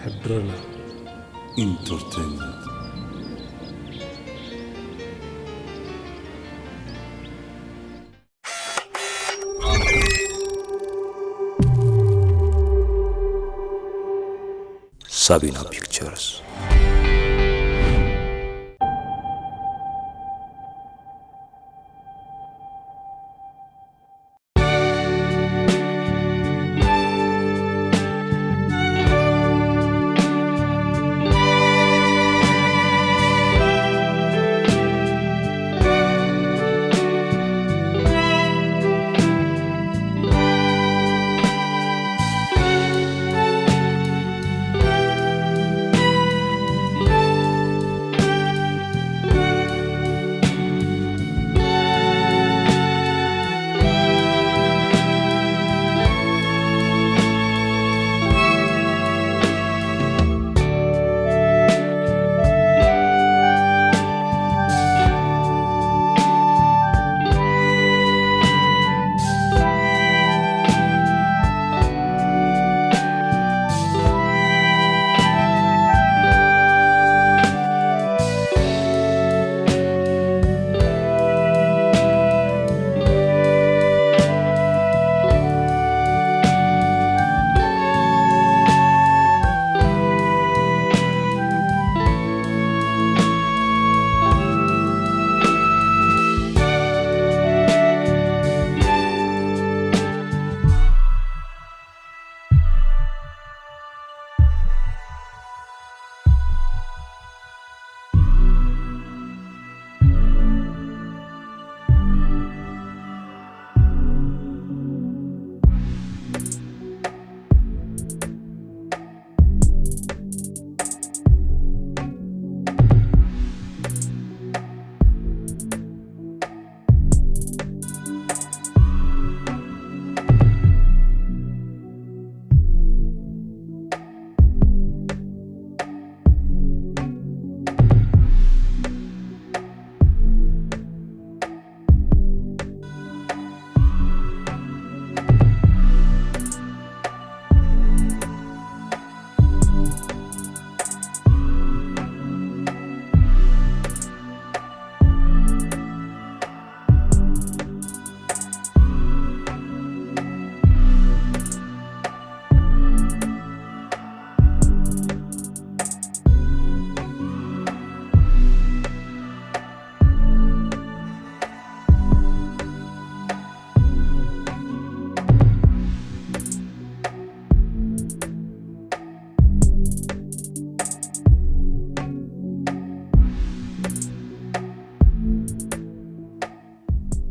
ሕድረና ኢንተርቴይንመንት። ሳቢና ፒክቸርስ።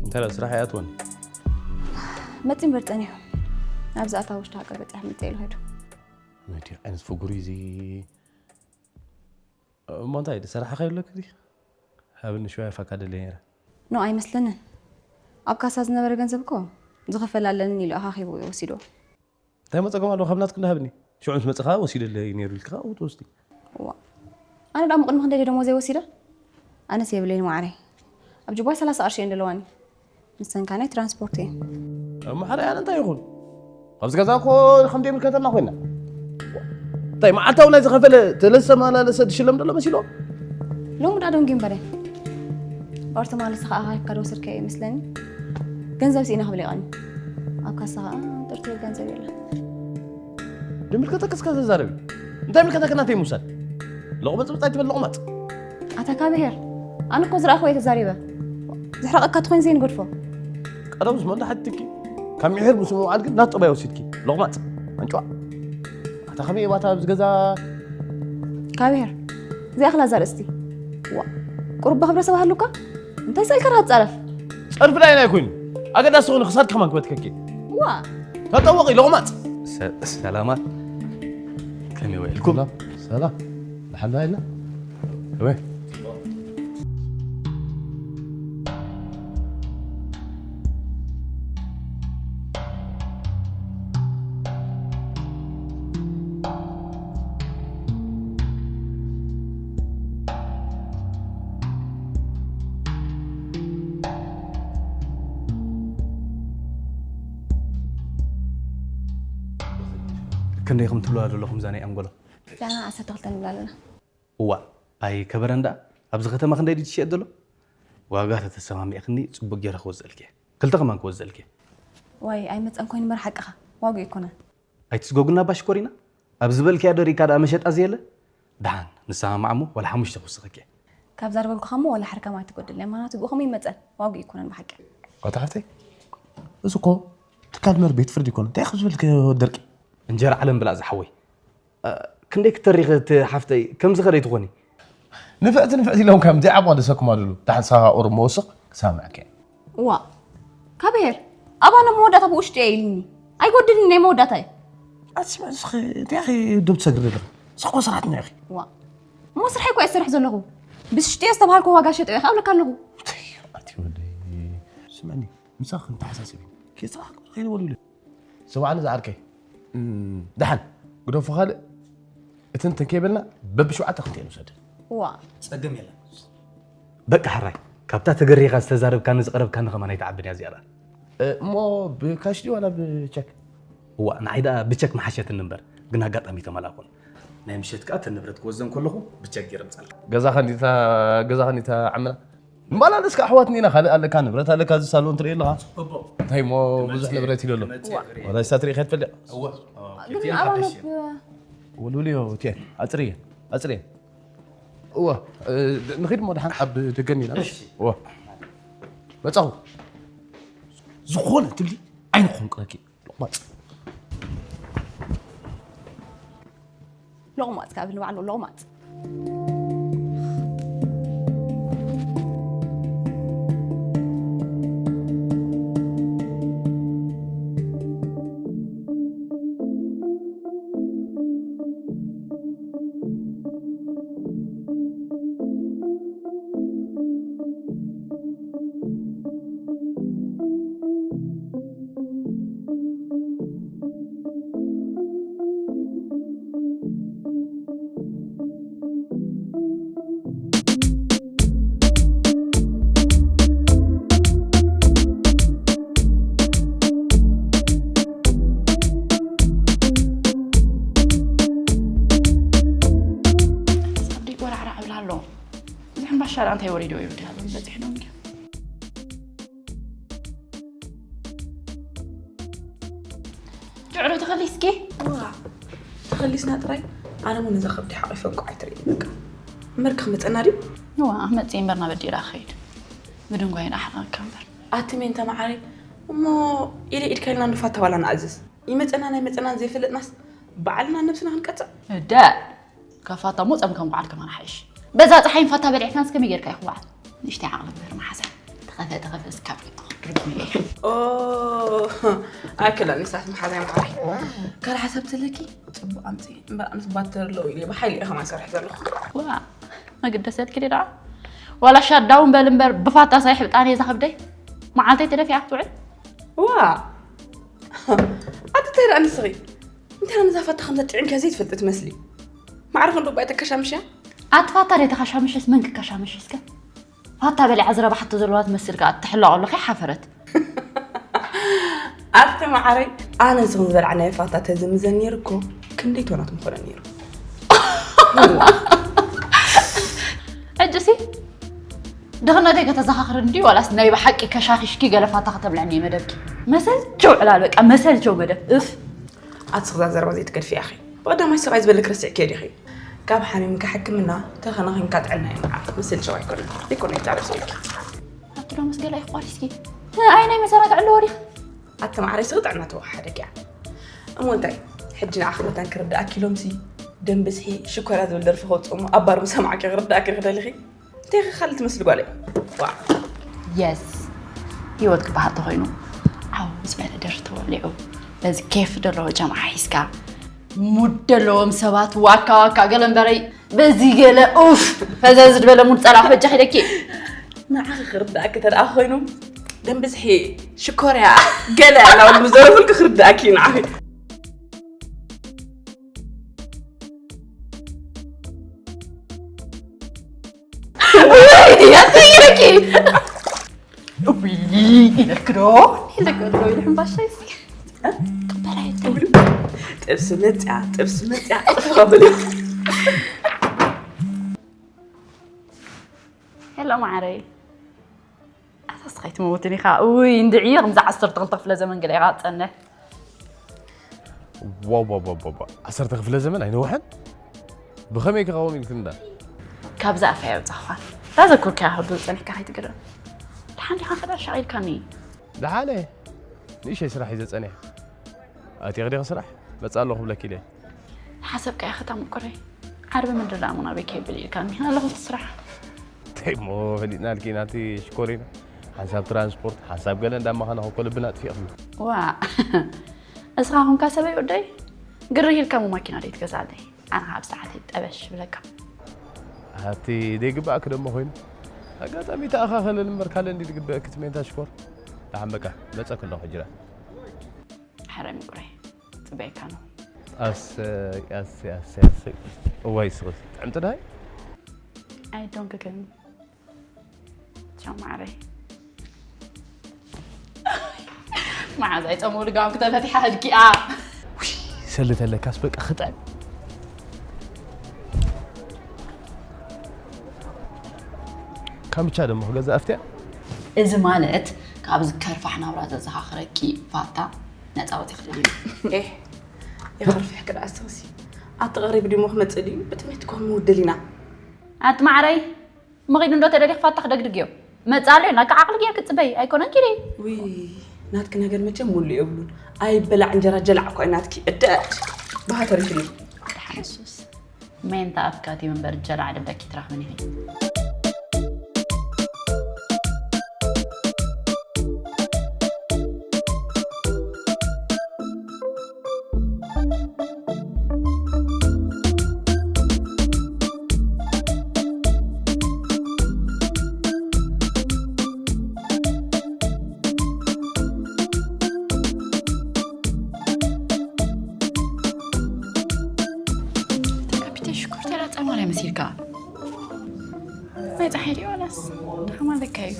እንታይ ደኣ ስራሕ ኣይኣትወን? መጺን በርጸን እዩ። ኣብዚ ኣታ ውሽጢ ሃገር በጺሕ ምጽእ ኢሉ ሄዱ። መዲ ዓይነት ፍጉር እዩ እዚ። እሞ እንታይ፣ ዝሰራሕኻዮ ኣለኪ? ሃብኒ፣ ሽዋ ይፋካ ደልየ ነይረ። ኖ፣ ኣይመስለንን። ኣብ ካሳ ዝነበረ ገንዘብ እኮ ዝኽፈል ኣለንን ኢሉ ኣኻኺቡ እዩ ወሲድዎ። እንታይ መጸገም ኣለዎ? ካብ ናትኪ እንዳሃብኒ። ሽዑ ምስ መጸኻ ወሲደለይ ነይሩ ኢልኪ ከኣ ትወስዲ። እዋ። ኣነ ደኣ ቅድሚ ክንደይ ደሞዘይ ወሲደ? ኣነስ የብለይን ማዕረይ። ኣብ ጅባይ ሰላሳ ቅርሺ እየን ዘለዋኒ። ንሰን ከኣ ናይ ትራንስፖርት እየን። ማዕረይ ኣነ እንታይ ይኹን? ኣብዚ ገዛ እኮ ከም ዘይምልከተና ኮይና። እንታይ መዓልታዊ ናይ ዝኸፈለ ተለሰ ማላለሰ ድሽለም ደሎ መሲሎ? ሎሚ ደኣ ደንጉዩ እምበር እየ። ኦርተ ማለሰ ከኣ ሃይካ ዶ ስርከ ይመስለኒ። ገንዘብ ስኢና ክብል ይቐኒ። ኣብ ካሳ ከኣ ጥርጥር ገንዘብ የለን። ድምልከተኪ እስከ ተዛረቢ። እንታይ ምልከተኪ ናተይ ምውሳድ? ሎቕመጽ ብጻይ ትበል ሎቕመጽ። ኣታ ካብሄር፣ ኣነ እኮ ዝረኣኹ እየ ተዛሪበ። ዝሕረቐካ ተኾይኑ ዘይንገድፎ። ቀደም ዝመንዶ ሓትትኪ። ካብ ሚሒር ምስ ምውዓል ግን ናብ ጠባይ ወሲድኪ። ሎቕማጽ። ኣንጭዋ። ኣታ ከመይ እየ ባታ ኣብዚ ገዛ? ካብሄር፣ ዘይኣኽላ እዛ ርእስቲ። ዋ፣ ቁሩብ ክብረ ሰብ ሃሉካ? እንታይ ስእልካ ርሃ ትጻረፍ? ጸርፊ ዳይ ናይ ኮይኑ? ኣገዳሲ ዝኾነ ክሳድኪ ከማን ክበትከኪ። ዋ። ተጠወቒ ሎቕማጽ። ሰ-፣ ሰላማት። ከመይ ውዒልኩም? ሰላም፣ ሰላም። ደሓን ዶ ኢልና? እወ። ክንደይ ከም ትብልዋ ዘለኹም እዛ ናይ ኣንጎላ? ዛና ዓሰርተ ክልተ ንብላ ኣለና። እዋ፣ ኣይ ከበረን ደኣ፣ ኣብዚ ከተማ ክንደይ ድዩ ዝሽየጥ ዘሎ? ዋጋ ተተሰማሚዕክኒ ጽቡቅ ገይረ ክወዘልኪ። ክልተ ከማን ክወዘልኪ። ዋይ፣ ኣይመጸን ኮይኑ እምበር ሓቅኻ። ዋግኡ ኣይኮነን። ኣይትስጎጉና ኣባ ሽኮሪና። ኣብ ዝበልክያ ደሪካ ደኣ መሸጣ ዘየለ? ደሓን፣ ንሰማማዕ እሞ ዋላ ሓሙሽተ ክውስኸኪ። ካብ ዛረበልኩኻ እሞ ዋላ ሓርካም ኣይትጎድል። ለማናቱ ብኡ ከመይ ይመጸን? ዋግኡ ኣይኮነን ብሓቂ። ኣታ ሓፍተይ፣ እዚ እኮ ትካል እምበር ቤት ፍርዲ ኣይኮነን። እንታይ ኢኻ ዝብል ደርቂ? እንጀራ ዓለም ብላዕ ዝሓወይ። እ፣ ክንደይ ክተሪኺ እቲ ሓፍተይ፣ ከምዚ ከ ደይትኾኒ? ንፍዕቲ ንፍዕቲ ኢሎም ከም ዘይዓቕማ ደሰኩማ ድሉ። ደሓን ሳኻ ቁሩብ መወስኽ ክሰማዕኪ። እዋ፣ ካብ ብሄር፣ ኣባና መወዳእታ ብውሽጢ እየ ኢልኒ። ኣይጎድልን ናይ መወዳእታ እዩ። ኣትስምዕ፣ እስኺ እንታይ ኢኺ ዶብ ትሰግሪ ዘለኺ? እስኺ እኮ ሰራሕተኛ ኢኺ። እዋ፣ እሞ ስርሐይ እኮ እየ ዝሰርሕ ዘለኹ። ብሽጢ እየ ዝተባሃልኩ ዋጋ ሸጠ እየ ካብ እብለካ ኣለኹ። ኣቲ ወደይ፣ ስምዕኒ፣ ምሳኺ ክንተሓሳስብ እዩ። ኬስራሕ ከይበሉ ኢለ። ስማዕኒ ዝዓርከይ፣ እም፣ ደሓን ግደፎ። ካልእ እትንትን ከይበልና በብሸውዓተ ክንቲኤን ውሰደን። እዋ። ጸገም የለን። በቃ ሕራይ፣ ካብታ ተገሪኻ ዝተዛረብካኒ ዝቐረብካኒ ከማን ኣይትዓብን እያ እዚኣ ደኣ። እ፣ እሞ ብካሽ ድዩ ዋላ ብቸክ? እዋ፣ ንዓይ ደኣ ብቸክ ምሓሸትኒ እምበር፣ ግን ኣጋጣሚ ተመላእኩን። ናይ ምሸት ከኣ እተን ንብረት ክወዘን ከለኹ ብቸክ ገይረ ምጻልካ። ገዛ ኸንዲታ፣ ገዛ ኸንዲታ ዓምና። እምባላለስ ከኣ ኣሕዋት እኒና፣ ካልእ ኣለካ፣ ንብረት ኣለካ፣ እዚ ሳሎን ትርኢ ኣለኻ። ጽቡቕ። እንታይ እሞ ብዙሕ ክመጽእ፣ ንብረት እዩ ዘሎ። ክመጽእ እየ። ዋላ እሳ ትርኢ ከትፈልጥ። እወ። ግን እቲኤን ኣባላት ሓደሽ እየን። ወልውልዮ፣ እቲኤን፣ ኣጽርየን፣ ኣጽርየን። እወ፣ እ፣ ንኺድ እሞ ደሓን ኣብ ደገ እኒና። እሺ። እወ። መጻኹ። ዝኾነ ትብሊ ዓይንኹም ቅረኪ። ሎቕማጽ። ሎቕማጽ ካብ ንባዕሉ ሎቕማጽ። ሳብዲ ወራዕራዕ እብላ ኣሎ። እዚ ሕምባሻ ደኣ እንታይ ወሪድዎ እዩ ድሃሉ በፂሕሎም ድዩ? ጭዕሮ ተኸሊስኪ? ዋ፣ ተኸሊስና ጥራይ። ኣነ እውን ነዛ ከብዲ ሓቒፈ እንቋዕ ኣይትርእይኒ በቃ። እምበር ክመጸና ድዩ? ዋ፣ መጽእ እምበር ናብ ኣዲራ ክኸይድ። ብድንጓይን ኣሕቐካ እምበር። ኣቲ ሜንታ መዓረይ፣ እሞ ኢደ ኢድካ ኢልና ንፋታ ዋላ ንኣዝዝ። ይመጸናን ኣይመጸናን ዘይፈለጥናስ ባዕልና ነብስና ክንቀጽዕ? እደ፣ ካብ ፋታ እሞ ጸምካ ምውዓል ከማን ሓይሽ። በዛ ጸሓይ ፋታ በሊዕካን እስከ መይ ጌርካ ኢኹ በዓል? ንእሽተይ ዓቕሊ ግበር መሓዛ። ተኸፈ፣ ተኸፈ እስካብ ርጉም እየ። ኦ፣ ኣይክእለን ንሳት መሓዛይ መዓረይ። ካልእ ሓሳብ ተለኪ? ጽቡቕ ኣምጽኢ። እምበር ኣነስ ባተሪ ኣለዎ ኢለ ብሓይሊ እየ ከማን ሰርሕ ዘለኹ። ዋ፣ መግደሰልኪ ዶ ደኣ? ዋላ ሻዳውን በል እምበር ብፋታ ሳይሕብጣን እየ ዛኸብደይ። መዓልተይ ተደፊኣ ክትውዕል? ዋ፣ ኣቲ እንታይ ደኣ ንስኺ? እንታይ ደኣ ነዛ ፋታ ከም ዘጥዕምኪያ ዘይትፈልጢ ትመስሊ። ማዕረ ክንዶ ባይ ተከሻምሽያ? ኣቲ ፋታ ደይ ተኸሻምሽስ መን ክከሻምሽ እስከ? ፋታ በሊዓ ዝረባሕቶ ዘለዋ ትመስል ከኣ ትሕለቕ ኣሎ ከይሓፈረት። ኣቲ መዓረይ፣ ኣነ ንስኽን ዝበላዕናዮ ፋታ ተዝምዘን ነይሩ እኮ ክንደይ ቶናት ምኾነ ነይሩ። ሕጂሲ ድኽነተይ ከተዘኻኽር እንድዩ ዋላስ ናይ ብሓቂ ከሻኺሽኪ ገለ ፋታ ከተብልዕኒ እዩ መደብኪ? መሰልቸው ዕላል በቃ መሰልቸው መደብ እፍ። ኣቲ ስኽዛ ዘረባ ዘይትገድፊ ኢኺ። ብቐዳማይ ሰብኣይ ዝበለክ ረሲዕክዮ ዲኺ? ካብ ሓሚምካ ሕክምና፣ ተኸናኺንካ ጥዕና እዩ መዓት። መሰልቸው ኣይኮነን። ዘይኮነ ይዛረብ ሰብኣይኪ። ኣቲ ዶ ምስ ገለ ይቋሪስኪ? ኣይ ናይ መሰረት ዕሎ ወዲኺ? ኣቲ መዓረይ ስኺ ጥዕና ተወሓደኪ እያ። እሞ እንታይ? ሕጂ ንዓኺ መታን ክርድኣኪ ኢሎምሲ ደም ብዝሒ ሽኮርያ ዝብል ደርፊ ከውፅኡ እሞ ኣብ ባር ምሰማዕኪ ክርድኣኪ ዶ ደሊኺ? እንታይ ኢኺ ካልእ ትመስሊ ጓለይ? ዋእ። የስ፣ ህይወት ክበሃል ተኾይኑ ዓው ዝበለ ደርፊ ተወሊዑ በዚ ኬፍ ዘለዎ ጀምዓ ሒዝካ ሙድ ዘለዎም ሰባት ዋካ ዋካ ገለ እምበረይ በዚ ገለ ኡፍ ፈዘዝ ዝበለ ሙድ ጸላእ በጃ ሒደኪ። ንዓኺ ክርድኣኪ ተደኣ ኮይኑ ደም ብዝሒ ሽኮርያ ገለ እናበሉ ምስ ዘረፉልኪ ክርድኣኪ እዩ ንዓኺ። ውይ፣ ያተይረኪ። ውይ፣ ኢለኪ ዶ? ኢለኪ ዶ? ኢለ ሕምባሻ ይሲ። ጥብሲ መጽያ፣ ጥብሲ መጽያ፣ ጥፍራ በሉ። ሄሎ ማዓረይ። ኣታ ስኻ ኣይትመውትን ኢኻ። ውይ፣ እንድዒ ከምዚ ዓሰርተ ክልተ ክፍለ ዘመን ገለ ኢኻ ትጸንሕ። ዋው ዋው ዋው ዋው ዓሰርተ ክፍለ ዘመን ኣይነውሐን። ብኸመይ ክኸውን ኢልክን እንዳ ካብዛ ኣፈ የውጻኻ። ታዘኩርካ ህዱ ጸኒሕካ ከይትግረም። ደሓን ዲኻ ከዳ ሻቒልካኒ። ደሓነ ንእሽተይ ስራሕ እዩ ዘጸኒሕ። ኣቲኽ ዲኻ ስራሕ መጻ ኣለኹ ክብለኪ ኢለ። ሓሰብካ ኢኻ ታምቁረይ። ዓርቢ ምድር ደኣ ሙና ቤት ከይብል ኢልካኒ ኣለኹ እቲ ስራሕ። እንታይ እሞ ፈሊጥና ልኪ ናቲ ሽኮሪና ሓንሳብ ትራንስፖርት ሓንሳብ ገለ እንዳማኻና ኮኮ ልብና ጥፊእኹም። ዋ እስኻ ኹንካ ሰበይ ወደይ ግርህ ኢልካ ሞ ማኪና ደይ ትገዛለይ ኣነ ካብ ሰዓት ጠበሽ ብለካ። ሃብቲ ደይግባእክ ደሞ ኮይኑ ኣጋጣሚ ተኣኻኸለል እምበር ካልእ እንዲ ዝግበእክ ትሜንታ ሽኮር። ደሓን በቃ መጸ ከለኹ ሕጅራ። ሕረ ምቁረይ ጽበየካ ነው። ኣሰይ ኣሰይ ኣሰይ ኣሰይ። እዋይ ስኽስ ጥዕምቲ ዳይ ኣይዶንክ ግን ቻው ማዕረይ። መዓዝ ኣይጸምኡ ልጋም ክተፈቲሓ ህድኪኣ። ሰሊ ተለካስ በቃ ክጥዕም። ካምቻ ደሞ ክገዛ ኣፍትያ። እዚ ማለት ካብ ዝከርፋሕ ናብራ ዘዘኻኽረኪ ፋታ ነፃ ወፂ ክልል እዩ። ኤህ የኸርፍሕ ክዳ ኣስተውሲ ኣቲ ቀሪብ ድሞ ክመፅእ ድዩ ብጥሜት ኮም ውድል ኢና። ኣቲ ማዕረይ መኺዱ እንዶ ተደሊኽ ፋታ ክደግድግ እዮም። መፃሉ ናካ ዓቕሊ ጌርክ ፅበይ ኣይኮነን ኪዲ። ውይ ናትኪ ነገር መቸም ሙሉ የብሉን። ኣይበላዕ እንጀራ ጀላዕ እኳ እዩ ናትኪ እደት ባሃ ተሪፍኒ። ሓንሱስ ሜንታ ኣፍካቲ መንበር ጀላዕ ደብዳኪ ትራኽብኒ። ሽኮር ተላፀ ማርያ መሲልካ ናይ ፀሓይ ድዩ ዋላስ ድኻም ኣለካ እዩ።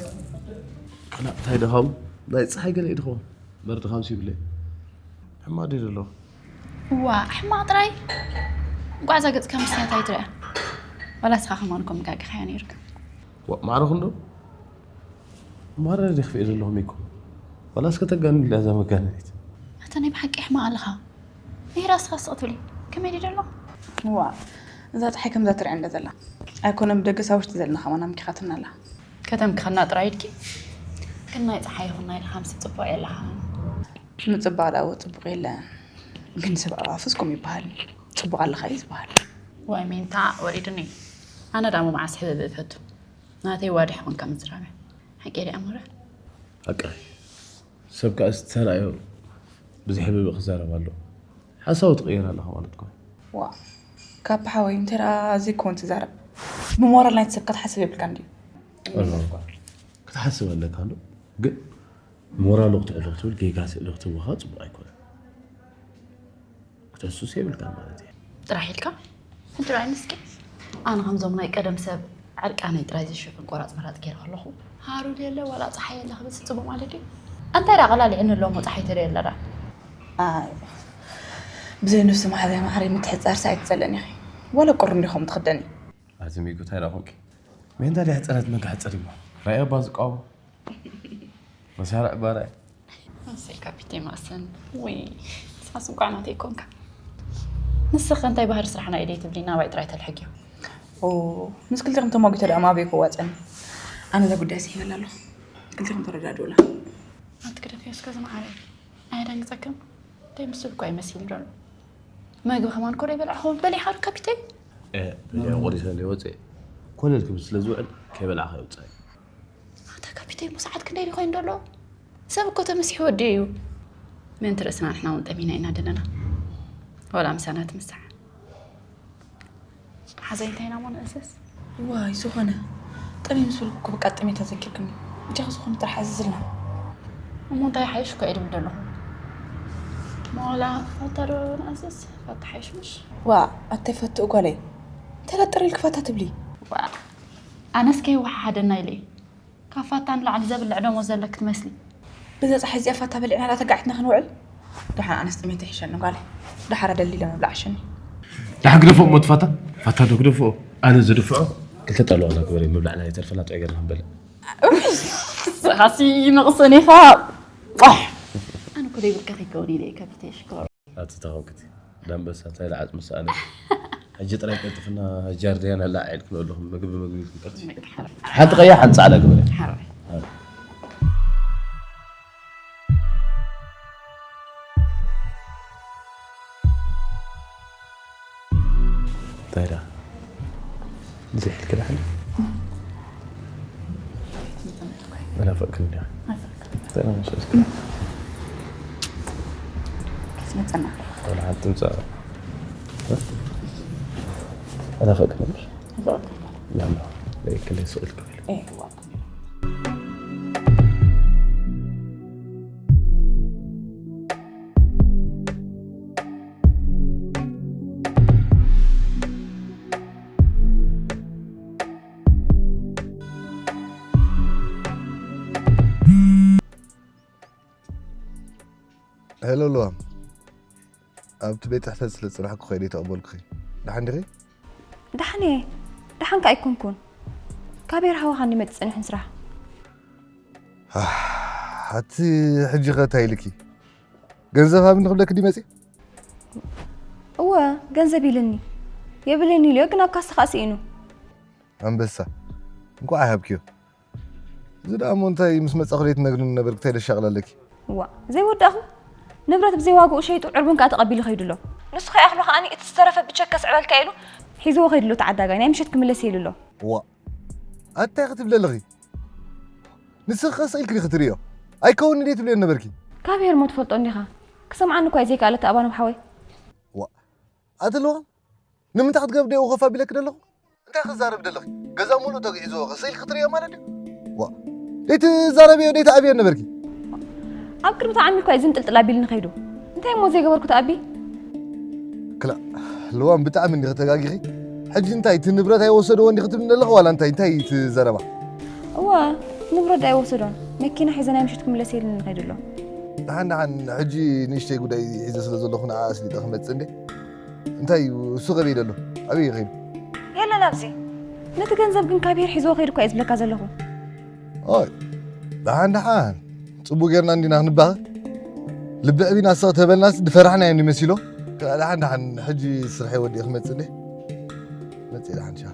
ከላ እንታይ ድኻም ናይ ፀሓይ ገለ እዩ ድኸውን በር ድኻም ሲብለ ሕማቕ ድዩ ዘሎ። ዋ ሕማቕ ጥራይ እንቋዕ እዛ ገፅካ መስትያት ኣይትርአ። ዋላ እስኻ ከማን ኮም ጋጊኻዮ ነይርካ። ማዕረኹ እንዶ ማረ ደኽፍኤ ዘለኹም እኮ ዋላ እስከ ተጋንል እዛ መጋነኒት። ኣታ ናይ ብሓቂ ሕማቕ ኣለኻ። ይሄ ራስኻ ስቕ ትብሊ ከመይ ድዩ ዘሎ? ዋ እዛ ፀሓይ ከምዛ ትርአ እንደ ዘላ ኣይኮነ ብደገ ሳብ ውሽጢ ዘለና ከማን ኣምኪኻትና ኣላ። ከተምክኸና ጥራይ ኢድኪ። ግን ናይ ፀሓይ ይኹን ናይ ድኻምሲ ፅቡቕ የለኻ። ምፅባቕ ዳኣ እወ ፅቡቕ የለን። ግን ሰብ ኣባፍስ ከምኡ ይበሃል። ፅቡቕ ኣለኻ እዩ ዝበሃል። ዋይ ሜንታ ወሪድኒ። ኣነ ዳሞ መዓስ ሕብብ እፈቱ። ናተይ ዋድሕ ኾንካ ምዝራበ ሓቂ ዲኣ ሞረ። ኣቃ ሰብ ከኣ ዝተራእዮ ብዝሕብብ ክዛረብ ኣሎ። ሓሳቡ ትቕየር ኣለኻ ማለት እኮ። ዋ ካብ ሓወይ እንተ ደኣ ዘይኮን ትዛረብ ብሞራል ናይቲ ሰብ ክትሓስብ የብልካ እንድዩ። ክትሓስብ ኣለካ ኣሎ ግን ሞራሉ ክትዕሎ ክትብል ጌጋ ስእሊ ክትወኻ ጽቡቕ ኣይኮነን። ክትሕሱስ የብልካ ማለት እየ። ጥራሕ ኢልካ ሕጂ ራይ ንስኪ ኣነ ከምዞም ናይ ቀደም ሰብ ዕርቃነይ ጥራይ ዝሽፍን ቆራፅ መራፅ ገይረ ከለኹ ሃሩር የለ ዋላ ፀሓይ የለ ክብል ስፅቡ ማለት እዩ። እንታይ ዳ ቀላሊዕኒ ኣለዎ ፀሓይ ተደየለ ዳ ብዘይ ንሱ ማዕረ ማዕረ ምትሕፃርሲ ኣይትፀልእን ኢኺ። ዋላ ቁሪ እንዲኹም ትኽደኒ። ኣዚ ሚጉ እንታይ ዳ ኮንኪ? ሜንታ ዲያ ሕፀረት መጋሕፀር እሞ ራእያ እባ ዝቃወም መሳርዕ ባርያ። ኣሰይ ካፒቴ ማሰን ወይ ሳስ እንኳዕ ናተይ ኮንካ። ንስኸ እንታይ ባህሪ ስራሕና ኢደይ ትብሊ ናባይ ጥራይ ተልሕግዮ። ኦ ምስ ክልቲኹም ተማጒተ ደኣ ማበይ ክዋፀኒ። ኣነ እዛ ጉዳይ ስሒበላ ኣለኹ። ክልቲኹም ተረዳድኡላ። ኣንቲ ክደፍዮ እስከ ዝመዓረ ኣየደንግፀክም። እንታይ ምስል እኳ ይመስል ዶ። መግቢ ከማን ኮደ ይበልዕኹም በሊሓ ካፒቴ። በሊዐ ቆሪሰ ዘይወፅእ ኮለል ክብል ስለ ዝውዕል ከይበላዕኻ ይውፃእ። ኣታ ካፒቴን ብሰዓት ክንደይ ድዩ ኮይኑ ዘሎ? ሰብ እኮ ተመሲሑ ወዲ እዩ። ምእንቲ ርእስና ንሕና እውን ጠሚና ኢና ዘለና። ወላ ምሳና ትምሳሕ። ሓዘይ እንታይ ኢና ሞ ንእስስ? ዋይ ዝኾነ ጠሚ ምስ በልኩ እኮ በቃ ጠሜታ ዘኪርክኒ። ብጃኺ ዝኾነ ጥራሕ ኣዝዝልና። እሞ እንታይ ሓይሽ እኮ እየ ድብል ዘለኹ። ሞላ ፈታ ዶ ንእስስ ፈታ ሓይሽ ምሽ? ዋ ኣተይ ፈትእ ጓለይ። ተለጥር ኢልክ ፈታ ትብሊ። ዋ ኣነስ ከይወሓሓደና ኢለ እየ። ካብ ፋታ ንላዕሊ ዘብልዕ ደሞዝ ዘለኪ ትመስሊ። በዛ ጸሓይ እዚኣ ፋታ በሊዕና ዳኣ ተጋዒትና ክንውዕል? ደሓን ኣነስ ጥሜት ይሕሸኒ ጓለይ። ደሓር ኣደሊለ ምብላዕ ይሕሸኒ። ደሓን ግደፍኦ እሞ ትፋታ። ፋታ ዶ ግደፍኦ? ኣነ ዝድፍዖ ክልተ ጣል ዋላ ግበሪ፣ ምብላዕና ይተርፈና፣ ጥዑይ ጌርና ክንበልዕ። ንስኻሲ መቕሰን ኢኻ። ቋሕ። ኣነ እኮ ዘይብልካ ከይከውን ኢለ እየ ከፊተ ሽኮር። ኣቲ ተኸውክቲ ዳንበሳ እንታይ ልዓጽ ምሰኣነ። ሕጂ ጥራይ ቀልጥፍና ጃርዲያን ኣላ ዒል ክንበለኹም ምግቢ ምግቢ ክንቀርጽ። ሓንቲ ቀያ ሓንቲ ጻዕዳ ግበሪ። ሓራይ። እንታይ ደኣ? ዘይሕልኪ ደሓን? ናፈቅክኒ ዲኻ? እንታይ ደኣ መሸጥኪ? ክትመጸና። ወላ ሓንቲ ምጻእ። ናፈቅክኒ ምሽ? ናፈቅክኒ። ላማ፣ ለይክለይ ስቕ ኢልኪ በሊ። እዋ። ሄሎ ልዋም፣ ኣብቲ ቤት ጽሕፈት ስለ ዝጸናሕኩ ከይደ ተቐበልኩኺ። ደሓን ዲኺ? ደሓን እየ። ደሓን ከኣ ኣይኮንኩን። ካቤር ሃዋኻ እንዲ መጽእ ጸኒሑ ንስራሕ። ኣቲ ሕጂ ኸ እንታይ ኢልኪ? ገንዘብ ሃብኒ ክብለኪ ድዩ መጽእ? እወ፣ ገንዘብ ኢልኒ። የብለይን ኢሉዮ፣ ግን ኣብ ካሳ ከኣ ስኢኑ። ኣንበሳ፣ እንኳዕ ኣይሃብክዮ። እዚ ደኣ እሞ እንታይ ምስ መጻኹ ዘይትነግርኒ ነበርኪ፣ እንታይ ደሻቕል ኣለኪ? ዋ፣ ዘይወዳእኹ ንብረት ብዘይ ዋግኡ ሸይጡ ዕርቡን ከኣ ተቐቢሉ ከይዱ ኣሎ። ንሱ ከይኣኽሎ ከኣኒ እቲ ዝተረፈ ብቸክ ከስዕበልካ ኢሉ ሒዝዎ ከይዱ ኣሎ። ተዓዳጋይ ናይ ምሸት ክምለስ ኢሉ ኣሎ። ዋ፣ ኣታይ ክትብሊ ኣለኺ? ንስኺ ከ ስቕ ኢልኪ ዲኺ ትርእዮ? ኣይከውንን እየ ትብልዮ ነበርኪ። ካብ ሄርሞ ትፈልጦ እንዲኻ? ክሰምዓኒ እኳ እዩ ዘይከኣለ እቲ ኣባኖም ሓወይ። ዋ፣ ኣቲ ኣለዋ ንምንታይ ክትገብር ደይኡ ኮፍ ኣቢለኪ ደለኹ? እንታይ ክዛረብ ደለኺ? ገዛ ሙሉእ ተግዒዝዎ ከ ስቕ ኢልኪ ትርእዮ ማለት ድዩ? ዋ፣ ደይትዛረብዮ ደይትኣብዮ ነበርኪ። ኣብ ቅድሚ ተዓሚር እኳ እዩ ዝንጥልጥል ኣቢልኒ ከይዱ። እንታይ እሞ ዘይገበርኩ ተኣቢ? ክላ፣ ልዋም ብጣዕሚ እንዲኺ ተጋጊኺ። ሕጂ እንታይ እቲ ንብረት ኣይወሰድዎ እንዲኺ ትብልኒ ዘለኺ ዋላ እንታይ? እንታይ እዩ እቲ ዘረባ? እወ፣ ንብረት ዶ ኣይወሰዶን? መኪና ሒዘ ናይ ምሸት ክምለስ ኢሉኒ ከይዱ ኣሎ። ደሓን ደሓን፣ ሕጂ ንእሽተይ ጉዳይ ሒዘ ስለ ዘለኹ ንዓ ኣስሊጠ ክመጽእ እንዴ? እንታይ እዩ እሱ ከበይ ደሎ? ኣበይ እዩ ከይዱ? የለን ኣብዚ። ነቲ ገንዘብ ግን ካብ ሄር ሒዝዎ ከይዱ እኳ እየ ዝብለካ ዘለኹ። ኦይ፣ ደሓን ደሓን፣ ጽቡቕ ጌርና እንዲና ክንባኸ? ልቢ ዕቢና ስቕ ተበልናስ ዝፈራሕና እዮም ንመሲሎ። ክላ ደሓን ደሓን፣ ሕጂ ስርሐይ ወዲእ ክመጽእ እንዴ? መጽእ ደሓን ሻ።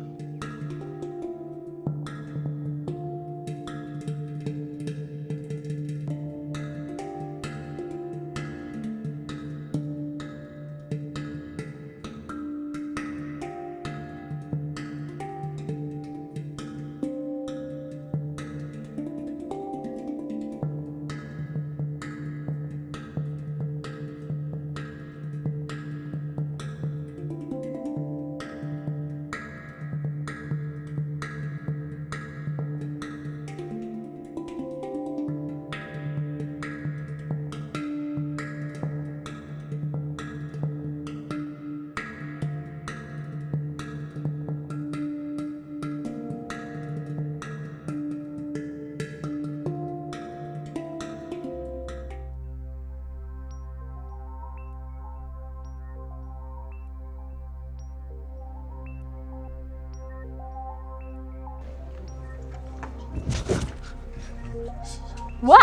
ዋ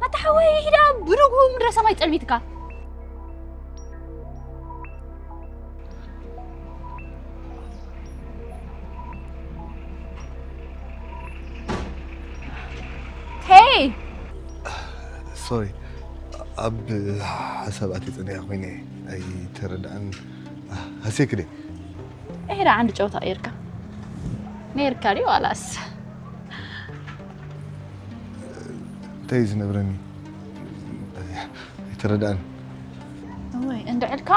ኣታ ሓወይ ሂዳ ብንግሁ ምድረ ሰማይ ጸልሚትካ። ሄይ ሶሪ፣ ኣብ ሓሳብ ኣትየ ጸኒሐ ኮይነ ኣይተረድኣን። ሃሴክ ድየ? እሄዳ ዓንዲ ጨውታ ቀይርካ ነይርካ ድዩ ዋላስ? እንታይ እዩ ዝነብረኒ? ኣይተረድኣን። እወይ እንድዕልካ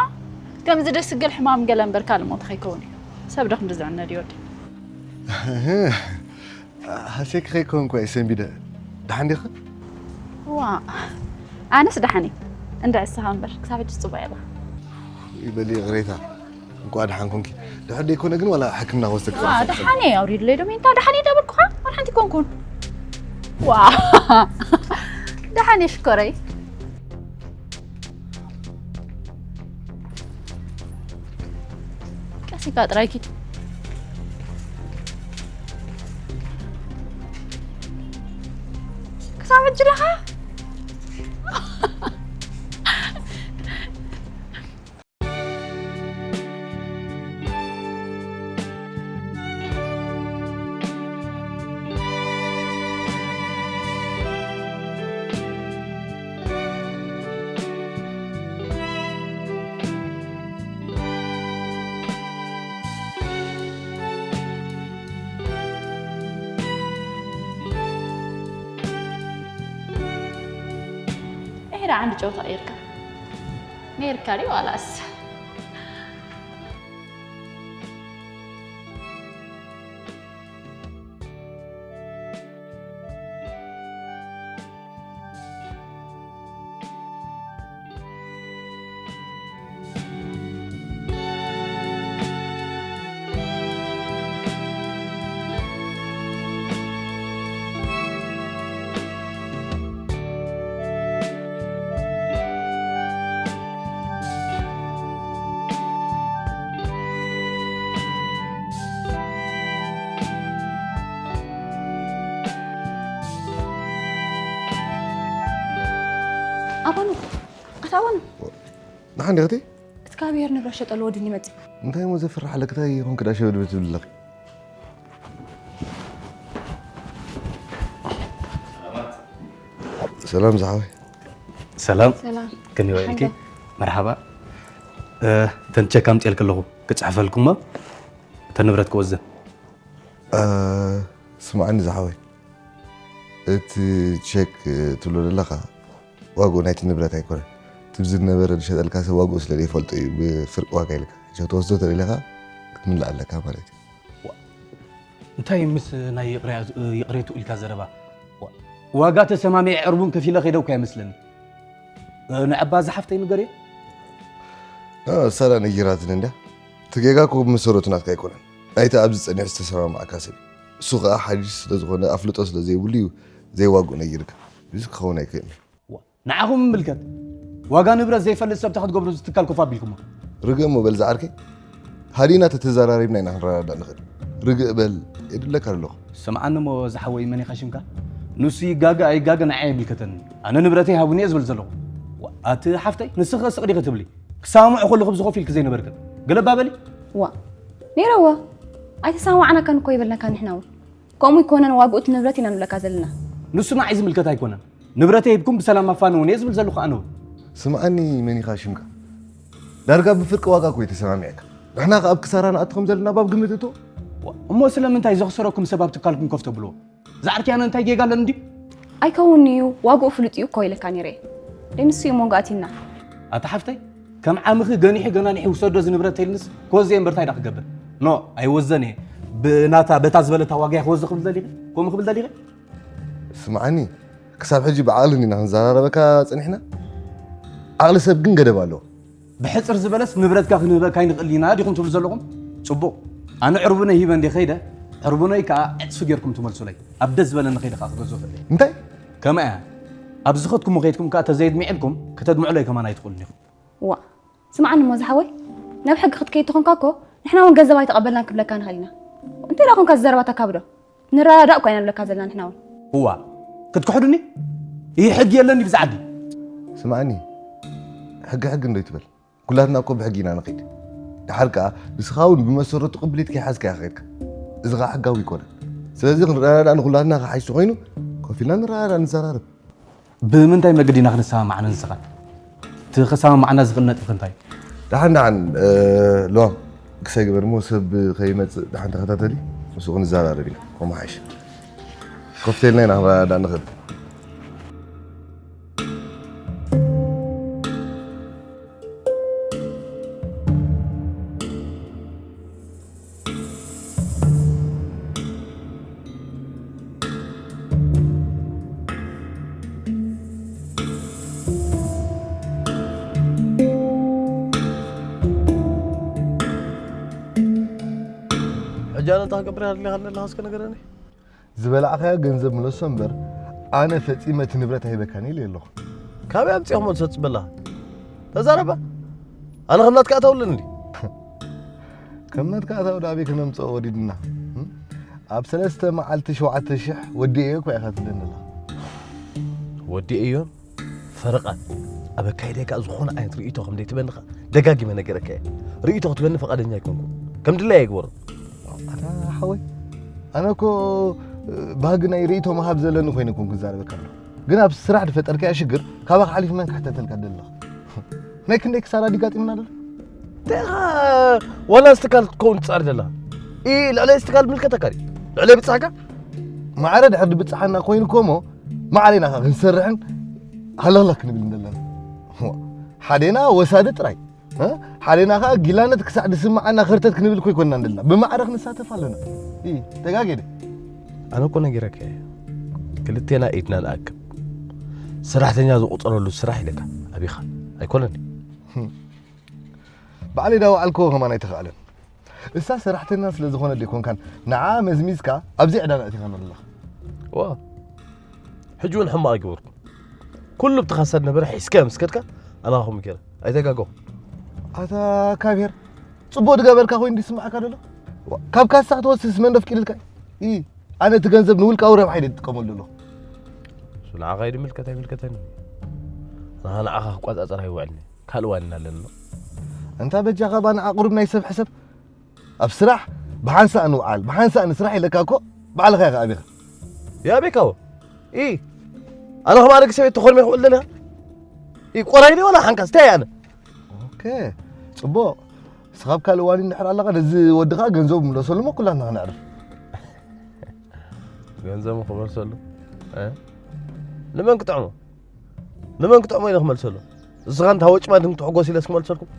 ከምዚ ደስ ገል ሕማም ገለ እምበርካ ልሞት ከይከውን እዩ። ሰብ ዶ ክንዲ ዝዕነ ድዩ ወዲ? ሃሴክ ከይከውንኩ እየ ሰንቢደ። ደሓን ዲኺ? ዋ ኣነስ ደሓን እየ። እንድዒ ንስኻ እምበር ክሳብ ሕጂ ጽቡቕ ኣለኻ። ይበል ይቕሬታ። እንኳዕ ደሓን ኮንኪ። ድሕር ደይኮነ ግን ዋላ ሕክምና ክወስደኪ ዋ ደሓን እየ ኣውሪድለይ ዶ ሜንታ ደሓን እየ ዳበልኩኻ ዋላ ሓንቲ ኮንኩን። ዋ ደሓን እየ ሽኮረይ። ኢካ ጥራይ ኪድ። ክሳብ ሕጂ ለኻ? እሄዳ ዓንዲ ጨውታ ቀይርካ ነይርካ ድዩ ዋላስ? ኣባኑ፣ ኣታ ኣባኑ። ንሓን ዲኽቲ? እቲ ካብ ብሄር ንብረት ሸጠሉ ወዲ ይመጽእ። እንታይ እሞ ዘፍርሕ ኣለክ? እንታይ ይኹን ክዳ ሸበድበድ ትብል ኣለኺ? ሰላም ዝሓወይ። ሰላም። ሰላም። ከመይ ውዒልኪ? ሓንተ። መርሓባ። እ፣ እተን ቸክ ኣምፅኤልኪ ኣለኹ፣ ክፅሕፈልኩሞ፣ እተን ንብረት ክወዘን። እ፣ ስምዓኒ ዝሓወይ፣ እቲ ቸክ ትብሎ ዘለኻ ዋግኡ ናይቲ ንብረት ኣይኮነን። እቲ ዝነበረ ዝሸጠልካ ሰብ ዋግኡ ስለ ዘይፈልጦ እዩ ብፍርቂ ዋጋ ኢልካ። ሕጂ ክትወስዶ ተደሊኻ ክትምልእ ኣለካ ማለት እዩ። ዋ፣ እንታይ ምስ ናይ ይቕረ-፣ ይቕሬቱ ኢልካ ዘረባ? ዋ፣ ዋጋ ተሰማሚዐ ዕርቡን ከፊለ ከይደ እኮ ኣይመስለኒ። እ፣ ንዕባ ዝሓፍተይ ንገርዮ። እ፣ እሳ ደኣ ነጊራትኒ እንድያ። እቲ ጌጋ እኮ ብመሰረቱ ናትካ ኣይኮነን። ናይቲ ኣብዚ ጸኒሑ ዝተሰማማዕካ ሰብ እዩ። እሱ ከኣ ሓዲሽ ስለ ዝኾነ፣ ኣፍልጦ ስለ ዘይብሉ እዩ ዘይዋግኡ ነጊርካ። እዚ ክኸውን ኣይክእልን እዩ። ዋ፣ ንዓኹም ይምልከት። ዋጋ ንብረት ዘይፈልጥ ሰብ እንታይ ክትገብሩ እዚ ትካል ኮፍ ኣቢልኩሞ? ርግእ እሞ በል ዝዓርከይ። ሃዲና ተተዘራሪብና ኢና ክንረዳዳእ ንኽእል። ርግእ በል፣ የድለካ ኣለኹ። ስምዓኒ እሞ ዝሓወይ መን ኢኻ ሽምካ? ንሱ ይጋገ ኣይጋገ ንዓይ ኣይምልከተንን። ኣነ ንብረተይ ሃቡኒ እየ ዝብል ዘለኹ። ዋ፣ ኣቲ ሓፍተይ፣ ንስኺ ስቕ ዲኺ ትብሊ? ክሰማምዑ ከለኹ ብዝኾፍ ኢልኪ ዘይነበርክን። ገለባ በሊ። ዋ፣ ነይረዎ። ኣይተሰማማዕናካን እኮ ይበልናካ ንሕና እውን። ከምኡ ይኮነን ዋግኡ እቲ ንብረት ኢና ንብለካ ዘለና። ንሱ ንዓይ ዝምልከት ኣይኮነን። ንብረተይ ሂብኩም ብሰላም ኣፋንውን እየ ዝብል ዘለኹ ኣነ እውን። ስምዓኒ መን ኢኻ ሽምካ? ዳርጋ ብፍርቂ ዋጋ እኮ እዩ ተሰማሚዕካ። ንሕና ከኣ ኣብ ክሳራ ንኣቱ ከም ዘለና ባብ ግምት እቶ። ዋ፣ እሞ ስለምንታይ ዘኽሰረኩም ሰብ ኣብ ትካልኩም ኮፍ ተብልዎ? ዝዓርከይ ኣነ እንታይ ጌጋ ኣለኒ ድዩ? ኣይከውን እዩ፣ ዋግኡ ፍሉጥ እዩ እኮ ኢለካ ነይረ። ደይ ንሱ እዩ መንጎ ኣቲና። ኣታ ሓፍተይ፣ ከም ዓምኺ ገኒሑ ገናኒሑ ውሰዶ እዚ ንብረት ተይልንስ ክወዘ እየ እምበር እንታይ ዳ ክገብር? ኖ፣ ኣይወዘን እየ። ብናታ፣ በታ ዝበለታ ዋጋ እየ ክወዘ ክብል ደሊኺ? ከምኡ ክብል ደሊኺ? ስምዓኒ፣ ክሳብ ሕጂ ብዓቕሊ እንዲና ክንዘራረበካ ጸኒሕና። ዓቕሊ ሰብ ግን ገደብ ኣለዎ። ብሕጽር ዝበለስ ንብረትካ ክንህበካ ኣይንኽእል ኢና ዲኹም ትብሉ ዘለኹም? ጽቡቕ። ኣነ ዕርቡነይ ሂበ እንደ ኸይደ፣ ዕርቡነይ ከኣ ዕጽፊ ጌርኩም ትመልሱለይ። ኣብ ደስ ዝበለኒ ኸይደ ከኣ ክገዝኦ እኽእል እየ። እንታይ? ከምኣ እያ። ኣብ ዝኸድኩሞ ኸይድኩም ከኣ ተዘየድሚዕልኩም ከተድምዑለይ ከማን ኣይትኽእሉን ኢኹም። ዋ፣ ስምዓኒ እሞ ዝሓወይ፣ ናብ ሕጊ ክትከይድ ተኾንካ እኮ ንሕና እውን ገንዘብ ኣይተቐበልናን ክብለካ ንኽእል ኢና። እንታይ ደኣ ኾንካ እዚ ዘረባ ተካብዶ? ንረዳዳእ እኮ ኢና ንብለካ ዘለና ንሕና እውን። እዋ፣ ክትክሕዱኒ? ይህ ሕጊ የለን ድዩ ብዛ ዓዲ? ስምዓኒ፣ ሕጊ ሕጊ እንዶ ይትበል። ኩላትና እኮ ብሕጊ ኢና ንኸይድ። ደሓር ከኣ ንስኻ እውን ብመሰረቱ ቅብሊት ከይሓዝካ ኢኻ ኸይድካ። እዚ ኸኣ ሕጋዊ ኣይኮነን። ስለዚ ክንረዳዳእ ንኹላትና ክሓይሽ ኮይኑ ኮፍ ኢልና ንረዳዳእ ንዘራረብ። ብምንታይ መገዲ ኢና ክንሰማማዕ ኣነ ንስኻን? እቲ ከሰማምዓና ዝኽእል ነጥቢ ከ እንታይ እዩ? ደሓን ደሓን፣ እ፣ ልዋም ክሳይ ግበር እሞ ሰብ ከይመጽእ ደሓን ተኸታተሊ፣ ምስኡ ክንዘራረብ ኢና። ከምኡ ሓይሽ። ኮፍ ተልና ኢና ክንረዳዳእ ንኽእል። ሕጂ ኣነ እንታይ ክገብር እየ ኣድልኻ ኣለኻ እስከ ንገረኒ። ዝበላዕካዮ ገንዘብ ምለሶ እምበር፣ ኣነ ፈጺመ እቲ ንብረት ኣይህበካን ኢለ ኣለኹ። ካበይ ኣምጺእኹሞ ትሰጽ በላ? ተዛረባ። ኣነ ከም ናትካ ኣታውልን እንዲ። ከም ናትካ ኣታዊ ዳኣበይ ክነምፅኦ ወሪድና? እም? ኣብ ሰለስተ መዓልቲ ሸውዓተ ሽሕ ወዲኤዮ እኳ ኢኻ ትብለኒ ዘለኻ። ወዲኤዮን ፈረቓን ኣብ ኣካይዳይ ከኣ ዝኾነ ዓይነት ርእይቶ ከም ዘይትበኒ ከኣ ደጋጊመ ነገረካ እየ። ርእይቶ ክትበኒ ፈቓደኛ ኣይኮንኩን። ከም ድላይ ኣይግበሮ። ኣታ ሓወይ፣ ኣነ እኮ ባህጊ ናይ ርእይቶ ምሃብ ዘለኒ ኮይነ ኮንኩ ክዛረበካ ኣለኹ። ግን ኣብ ስራሕ ዝፈጠርካዮ ሽግር ካባኻ ሓሊፉ መን ክሕተተልካ ደለኻ? ናይ ክንደይ ክሳራ ድዩ ጋጢምና ደሎ? ደኻ ዋላ እዚ ትካል ክትከውን ትጻር ደላ? ኢ ልዕለ እዚ ትካል ምልከተካ ድዩ? ልዕለ ብጻሕካ? ማዕረ ድሕር ድብጻሓና ኮይኑ እኮ እሞ ማዕረ ኢና ኸዓ ክንሰርሕን ሃለኽለኽ ክንብል እንደለና። ዋ፣ ሓዴና ወሳዲ ጥራይ። እ? ሓዴና ኸዓ ጊላነት ክሳዕ ድስምዓና ኸርተት ክንብል እኮ ይኮንና እንደለና። ብማዕረ ክንሳተፍ ኣለና። ኢ፣ ተጋጌደ። ኣነ እኮ ነጊረካ እየ። ክልቴና ኢድና ንኣክብ። ሰራሕተኛ ዝቑጸረሉ ስራሕ ኢለካ። ኣቢኻ። ኣይኮነን? ባዕለይ ዳወዓልክዎ ከማን ኣይተኻእለን። እሳ ሰራሕተኛ ስለ ዝኾነት ዶ ኣይኮንካን ንዓ መዝሚዝካ ኣብዚ ዕዳጋ ኣእቲኻና ዘለኻ? ዋ፣ ሕጂ እውን ሕማቕ ኣይገበርኩን። ኩሉ ብትኻ ዝነበረ ሒዝካዮ ምስ ከድካ ኣነ ኸምኡ ገይረ። ኣይተጋገኹ። ኣታ ካቤር፣ ጽቡቕ ዝገበርካ ኮይኑ ድስምዓካ ደሎ? ዋ፣ ካብ ካሳ ክትወስስ መን ዶ ኣፍቂድልካ? ኢ፣ ኣነ እቲ ገንዘብ ንውልቃዊ ረብሓ ኢለ ዝጥቀመሉ ኣለኹ። እሱ ንዓኻ እዩ ድምልከት ኣይምልከተኒ። ንዓ-፣ ንዓኻ ክቆጻጸር ኣይውዕልን እየ። ካልእ ዋኒን ኣለኒ። እንታ በጃኻ ባ ንዓ ቁሩብ ናይ ሰብ ሕሰብ። ኣብ ስራሕ ብሓንሳእ ንውዓል፣ ብሓንሳእ ንስራሕ ኢለካ እኮ ባዕልኻ ኢኻ ኣቢኻ። ይኣበይካ እዎ። ኢ፣ ኣነ ከም ኣረጊት ሰበይቲ ተኾርሜ ክውዕል ደሊኻ? ኢ፣ ቆራይ ድየ ዋላ ሓንካስ? እንታይ እየ ኣነ? ኦኬ፣ ጽቡቕ። ንስኻ ኣብ ካልእ ዋኒን እንድሕር ኣለኻ፣ ነዚ ወዲ ኸኣ ገንዘቡ ምለሰሉ እሞ ኩላትና ክነዕርፍ። ገንዘቡ ክመልሰሉ? እ? ንመን ክጥዕሞ? ንመን ክጥዕሞ ኢለ ክመልሰሉ? ንስኻ እንታ ወጭማድን ክትሕጎስ ኢለስ ክመልሰልኩም?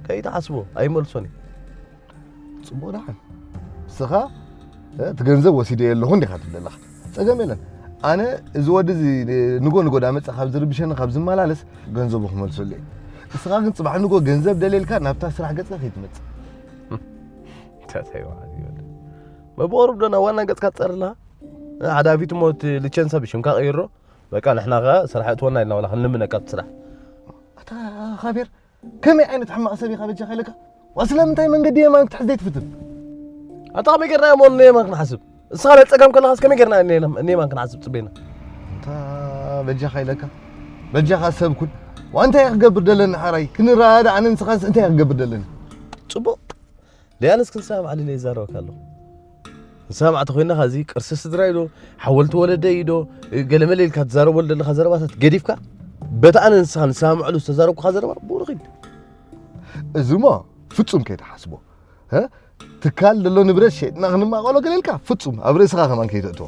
ከይትሓስቦ፣ ኣይመልሶን እየ። ጽቡቕ ደሓን። ንስኻ፣ እ፣ እቲ ገንዘብ ወሲደዮ ኣለኹ እንዲኻ ትብል ዘለኻ። ጸገም የለን። ኣነ እዚ ወዲ እዚ ንጎ ንጎ ዳመጸ ካብ ዝርብሸኒ ካብ ዝመላለስ ገንዘቡ ክመልሰሉ እየ። ንስኻ ግን ጽባሕ ንጎ ገንዘብ ደልየልካ ናብታ ስራሕ ገጽካ ከይትመጽእ። እንታይ ወዓል ይበል። መብቆሩብ ዶ ናብ ዋና ገጽካ ትጸርና? ሓደ ኣፊት እሞ እቲ ልቸንሳ ብሽምካ ቀይሮ። በቃ ንሕና ከ ስራሕ እትወና ኢልና ዋላ ክንልምነካ ኣብቲ ስራሕ። ኣታ ካቤር፣ ከመይ ዓይነት ሕማቕ ሰብ ኢኻ በጃኻ ኢለካ? ዋ ስለምንታይ መንገዲ የማን ክትሕዝ ዘይትፍትን? ኣታ ከመይ ጌርና እሞ ንየማን ክንሓስብ? እስኻ ናይ ጸጋም ከለኻስ ከመይ ጌርና ንየማን ክንሓስብ ጽበይና? ኣታ በጃኻ ኢለካ። በጃኻ ሰብ ኩን። ዋ እንታይ እየ ክገብር ደለኒ ሓራይ? ክንረዳዳእ ኣነ ንስኻንስ እንታይ እየ ክገብር ደለኒ? ጽቡቕ። ደያንስ ክንሰማማዕ ኢለ ይዛረበካ ኣለኹ። ንሰማማዕ ተኾይንና ኸዚ ቅርሲ ስድራ ኢዶ፣ ሓወልቲ ወለደይ ኢዶ፣ ገለመለ ኢልካ ትዛረበሉ ዘለኻ ዘረባታት ገዲፍካ፣ በቲ ኣነ ንስኻ ንሰማማዕሉ ዝተዛረብኩኻ ዘረባ ብኡ ንኺድ። እዚ እሞ ፍጹም ከይትሓስቦ። ሀ? ትካል ዘሎ ንብረት ሸይጥና ክንማቐሎ ገለ ኢልካ ፍጹም ኣብ ርእስኻ ከማን ከይተእትዎ።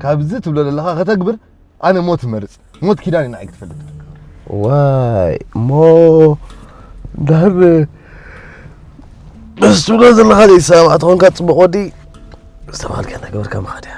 ካብዚ ትብሎ ዘለኻ ከተግብር ኣነ ሞት እመርጽ። ሞት ኪዳን ኢና ኣይክትፈልጥ። ዋይ፣ እሞ ድሕር ደስ ትብሎ ዘለኻ ዘይሰማዕ ተኾንካ ጽቡቕ ወዲ ዝተባሃልካ እናገበርካ ምኻድ እያ።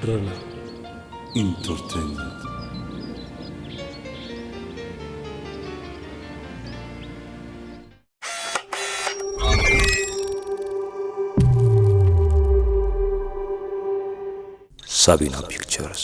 ረና ኢንተርቴይንመንት። ሳቢና ፒክቸርስ።